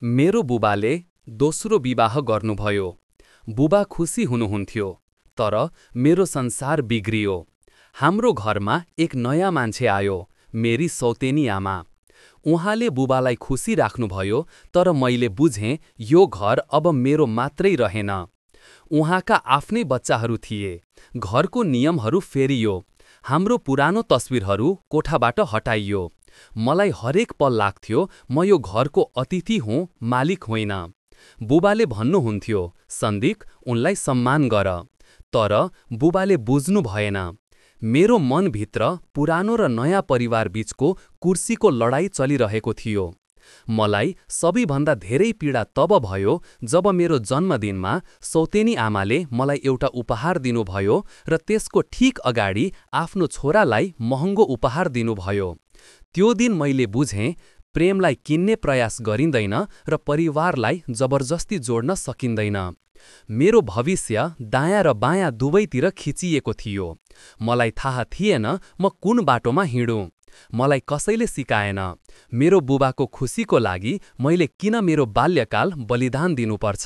मेरो बुबाले दोस्रो विवाह गर्नुभयो। बुबा खुसी हुनुहुन्थ्यो, तर मेरो संसार बिग्रियो। हाम्रो घरमा एक नयाँ मान्छे आयो, मेरी सौतेनी आमा। उहाँले बुबालाई खुसी राख्नुभयो, तर मैले बुझेँ यो घर अब मेरो मात्रै रहेन। उहाँका आफ्नै बच्चाहरू थिए। घरको नियमहरू फेरियो। हाम्रो पुरानो तस्विरहरू कोठाबाट हटाइयो। मलाई हरेक पल लाग्थ्यो म यो घरको अतिथि हुँ, मालिक होइन। बुबाले भन्नुहुन्थ्यो, सन्दीक, उनलाई सम्मान गर। तर बुबाले बुझ्नु भएन। मेरो मनभित्र पुरानो र नयाँ परिवार बीचको कुर्सीको लडाईँ चलिरहेको थियो। मलाई सबैभन्दा धेरै पीडा तब भयो जब मेरो जन्मदिनमा सौतेनी आमाले मलाई एउटा उपहार दिनुभयो र त्यसको ठिक अगाडि आफ्नो छोरालाई महँगो उपहार दिनुभयो। त्यो दिन मैले बुझेँ प्रेमलाई किन्ने प्रयास गरिँदैन र परिवारलाई जबरजस्ती जोड्न सकिँदैन। मेरो भविष्य दायाँ र बायाँ दुवैतिर खिचिएको थियो। मलाई थाहा थिएन म कुन बाटोमा हिँडुँ। मलाई कसैले सिकाएन। मेरो बुबाको खुसीको लागि मैले किन मेरो बाल्यकाल बलिदान दिनुपर्छ।